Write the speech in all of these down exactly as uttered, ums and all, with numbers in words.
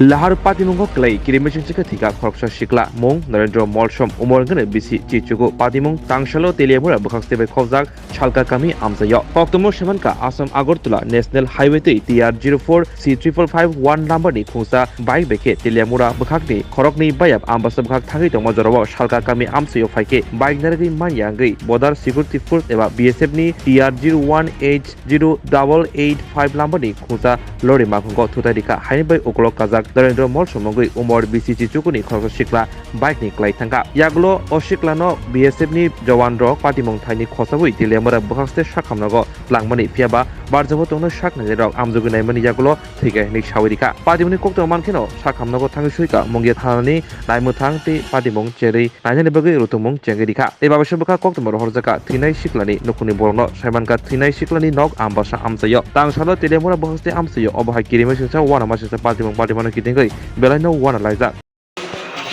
Lahar patimungo kwlai kirimising chikha thika khoroksa sikla mung Narendra Molsom umor hwnkhe bisi chichugo. Patimung tangsalo Teliamura bwkhak tei bai khokjak Salka kami amchaio. Koktwmung semankha Assam Agartala National Highway tei T R zero four C triple five one number ni khungsa bike bai khe Teliamura bwkhakni khoroknwi bayap Ambasa bwkhak thangwi tongma jorao Salka kami amchaio phaikhe bike narwgwi manya wngwi border security force eba B S F ni T R zero one H zero double eight five number ni khungsa lorry makhungo thutai rikha. Haini bai ukolok kajak Narendra Molsom wngwi umor bisi chichukuni khoroksa sikla bike ni kwlai thangkha. Yagulo o sikla no B S F ni jowan rok patimung thai ni khosaui Teliamura bwkhakste sakhamnago tlangmani, phiyaba barjabo tongno sak nainai rok amjogwi naimani yagulo thwikha hinwi saui rikha. Patimung ni koktwma mankheno sakhamnago thangwi suikha Mungia thana ni naimwthang tei patimung cherwi nainani bagwi rutumung chengwi rikha. Tei babaisa bwkha koktwma rohorjakha thwinai siklani nukhungni borokno saimankha thwinai siklani nok Ambasa amchaio. Tangsalo Teliamura bwkhakste amchaio obo hai kirimisingsa uanamasingsa patimung patimano kitingwi belaino uana laijak.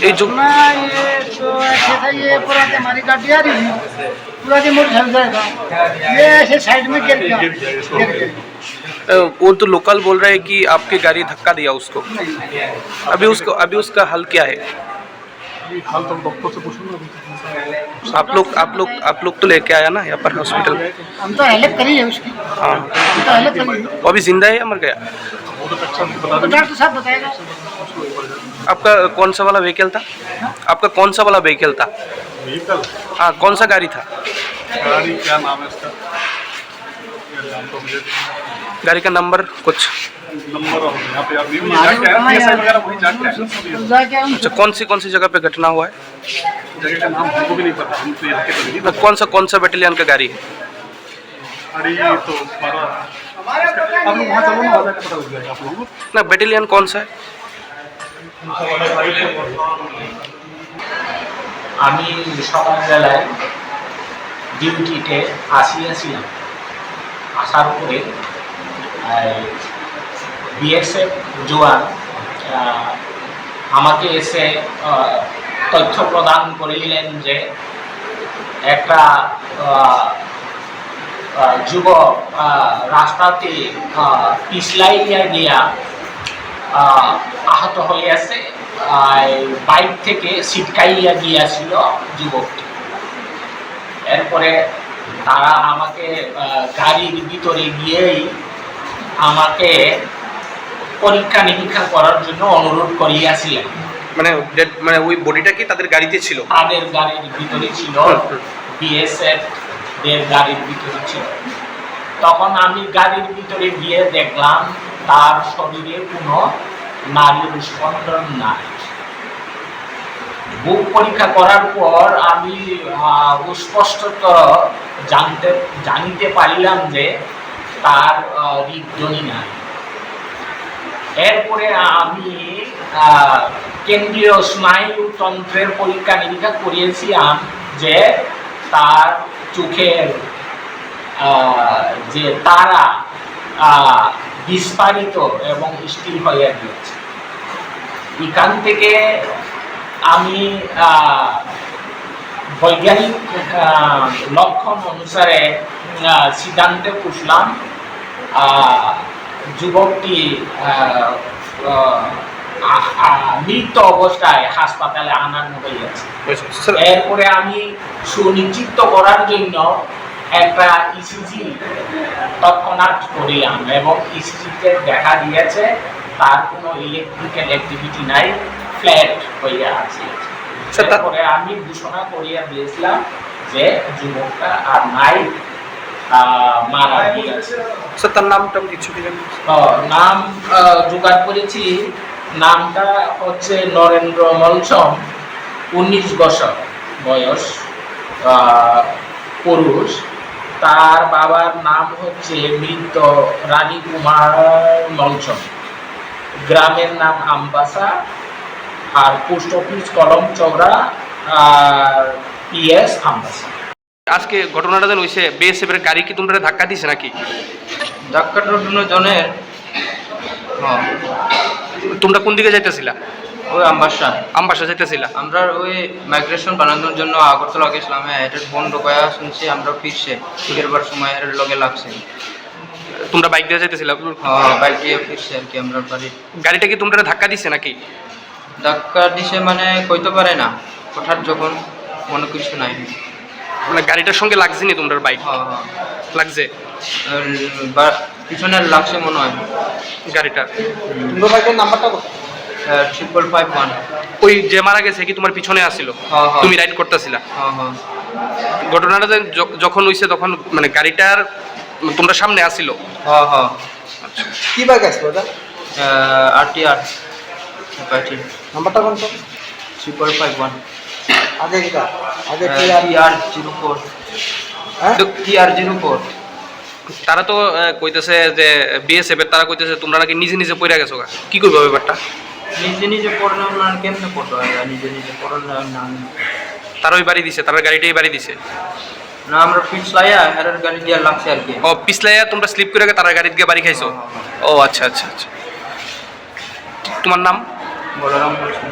ये जो मैं ये तो ऐसे था, ये पूरा के हमारी गाड़ी आ रही है, पूरा के मोटर चल जाएगा। ये ऐसे साइड में गिर गया, गिर गया। अ, वो तो लोकल बोल रहा है कि आपके गाड़ी धक्का दिया उसको। अभी उसको, अभी उसका हाल क्या है? अभी हाल तो डॉक्टर से पूछूंगा अभी। आप लोग, आप लोग, आप लोग तो लेके आया ना यहाँ पर हॉस्पिटल? हम तो हेल्प करी है उसकी। हाँ। हम तो हेल्प करी है। वो अभी जिंदा है या मर गया? वो तो अच्छा नहीं बता तो रहे। डॉक्टर साहब बताएगा। आपका कौन सा वाला व्हीकल था? आपका कौन सा वाला व्हीकल था? व्हीकल? हाँ, कौन सा गाड़ी था? गाड़ी क्या नाम है इसका? ये नाम तो मुझे नहीं। गाड़ी का नंबर कुछ? नंबर और यहाँ पे अभी भी हमारे जाके को कहाँ PSI याद? वगैरह वहीं जाके है। जाके हम अच्छा, कौन सी, कौन सी जगह पे घटना हुआ है? जगह का नाम हमको भी नहीं पता, हम तो यहाँ के तो नहीं। तो कौन सा, कौन सा बटालियन का गाड़ी है? गाड़ी तो बारह। आप लोग वहाँ चलो ना, वहाँ जाके पता लग जाएगा आप लोगों को। ना, बटालियन कौन सा है? আমি সকালবেলায় ডিউটিতে আসিয়াছিলাম। আসার পরে, আহ, বিএসএফ জওয়ান, আহ, আমাকে এসে, আহ, তথ্য প্রদান করিলেন যে একটা, আহ, আহ, যুবক, আহ, রাস্তাতে, আহ, পিছলাইয়া গিয়া, আহ, আহত হয়েছে। আহ, বাইক থেকে ছিটকাইয়া গিয়াছিল যুবকটি। এরপরে তারা আমাকে, আহ, গাড়ির ভিতরে গিয়েই আমাকে পরীক্ষা নিরীক্ষা করার জন্য অনুরোধ করিয়াছিলেন। মানে, ডেড, মানে, ওই বডিটা কি তাদের গাড়িতে ছিল? তাদের গাড়ির ভিতরে ছিল, হুম, হুম। বিএসএফ দের গাড়ির ভিতরে ছিল। তখন আমি গাড়ির ভিতরে গিয়ে দেখলাম তার শরীরে কোনো নাড়ির স্পন্দন নাই। বুক পরীক্ষা করার পর আমি, আহ, স্পষ্টত জানতে, জানিতে পারিলাম যে তার, আহ, হৃদধ্বনি নাই। এরপরে আমি, আহ, কেন্দ্রীয় স্নায়ুতন্ত্রের পরীক্ষা নিরীক্ষা করিয়েছিলাম যে তার চোখের, আহ, যে তারা, আহ, বিস্ফারিত এবং স্থির হয়ে গিয়েছে। এখান থেকে আমি, আহ, বৈজ্ঞানিক, আহ, লক্ষণ অনুসারে, আহ, সিদ্ধান্তে পৌঁছলাম, আহ, যুবকটি, আহ, আহ, আ-, আ-, মৃত অবস্থায় হাসপাতালে আনানো হয়েছে। বুঝছি, স্যার। এরপরে আমি সুনিশ্চিত করার জন্য একটা ইসিজি তৎক্ষণাৎ করিলাম এবং ইসিজিতে দেখা দিয়েছে তার কোনো ইলেকট্রিক্যাল অ্যাক্টিভিটি নাই, ফ্ল্যাট হয়ে আছে। স্যার, তা- এরপরে আমি ঘোষণা করিয়া দিয়েছিলাম যে যুবকটা আর নাই, আহ, মারা গিয়েছে। স্যার, তার নাম টাম কিছু কি জানেন? ও, নাম, আহ, জোগাড় করেছি। নামটা হচ্ছে নরেন্দ্র মলসম, উনিশ বছর বয়স, আহ, পুরুষ। তার বাবার নাম হচ্ছে মৃত রানী কুমার মলসম, গ্রামের নাম আমবাসা, আর পোস্ট অফিস কলম চৌরা, আর পিএস আমবাসা। আজকে ঘটনাটা যেন হইছে, বিএসএফ এর গাড়ি কি তোমরা ধাক্কা দিছে নাকি? ধাক্কা দুর্ঘটনা জনের, হ্যাঁ। তোমরা কোন দিকে যাইতেছিলা? ওই আমবাসা। আমবাসা যাইতেছিলা? আমরা ওই মাইগ্রেশন বানানোর জন্য আগরতলা গেছিলাম, হ্যাঁ, এটা বন্ধ কয়া শুনছি, আমরা ফিরছে, ফিরবার সময় এর লগে লাগছে। তোমরা বাইক দিয়ে যাইতেছিলা? হ্যাঁ, হ্যাঁ, বাইক দিয়ে ফিরছি আর কি আমরা বাড়ি। গাড়িটা কি তোমরা ধাক্কা দিছে নাকি? ধাক্কা দিছে মানে কইতে পারে না, হঠাৎ যখন মনে কিছু নাই। মানে গাড়িটার সঙ্গে লাগছে নি তোমরা বাইক? হ্যাঁ, হ্যাঁ। লাগছে? আর বা-, পিছনে লাগছে মনে হয়। গাড়িটা? হুম। তোমরা বাইকের নাম্বারটা কত? আহ, ট্রিপল ফাইভ ওয়ান। ওই যে মারা গেছে কি তোমার পিছনে আসিল? হ্যাঁ, হ্যাঁ। তুমি রাইড করতেছিলা? হ্যাঁ, হ্যাঁ। ঘটনাটা যে য-, যখন হইছে তখন মানে গাড়িটার তোমরা সামনে আসিল? হ্যাঁ, হ্যাঁ। আচ্ছা। কি বাইক আসলো ওটা? Ah, RTR Apache. নাম্বারটা কোন স্যার? Triple five one. আগে কিটা? আগে ah, TR. TR zero four. হ্যাঁ? TR zero four. তারা তো, আহ, কইতেছে যে বিএসএফ এর, তারা কইতেছে তোমরা নাকি নিজে নিজে পড়ে গেছো গা। কি কইবা ব্যাপারটা? নিজে নিজে পড়লে ওনারা কেমনে পড়তে হয়? আর নিজে নিজে পড়লে না, না। তারা ওই বাড়ি দিছে, তার গাড়িটাই বাড়ি দিছে। না, আমরা পিছলাইয়া হেরার গাড়ি দিয়ে লাগছে আর কি। ও, পিছলাইয়া তোমরা স্লিপ করে গিয়ে তার গাড়ি দিয়ে বাড়ি খাইছো? হ্যাঁ, হ্যাঁ, হ্যাঁ। ও আচ্ছা, আচ্ছা, আচ্ছা। তোমার নাম? বলরাম বলছি।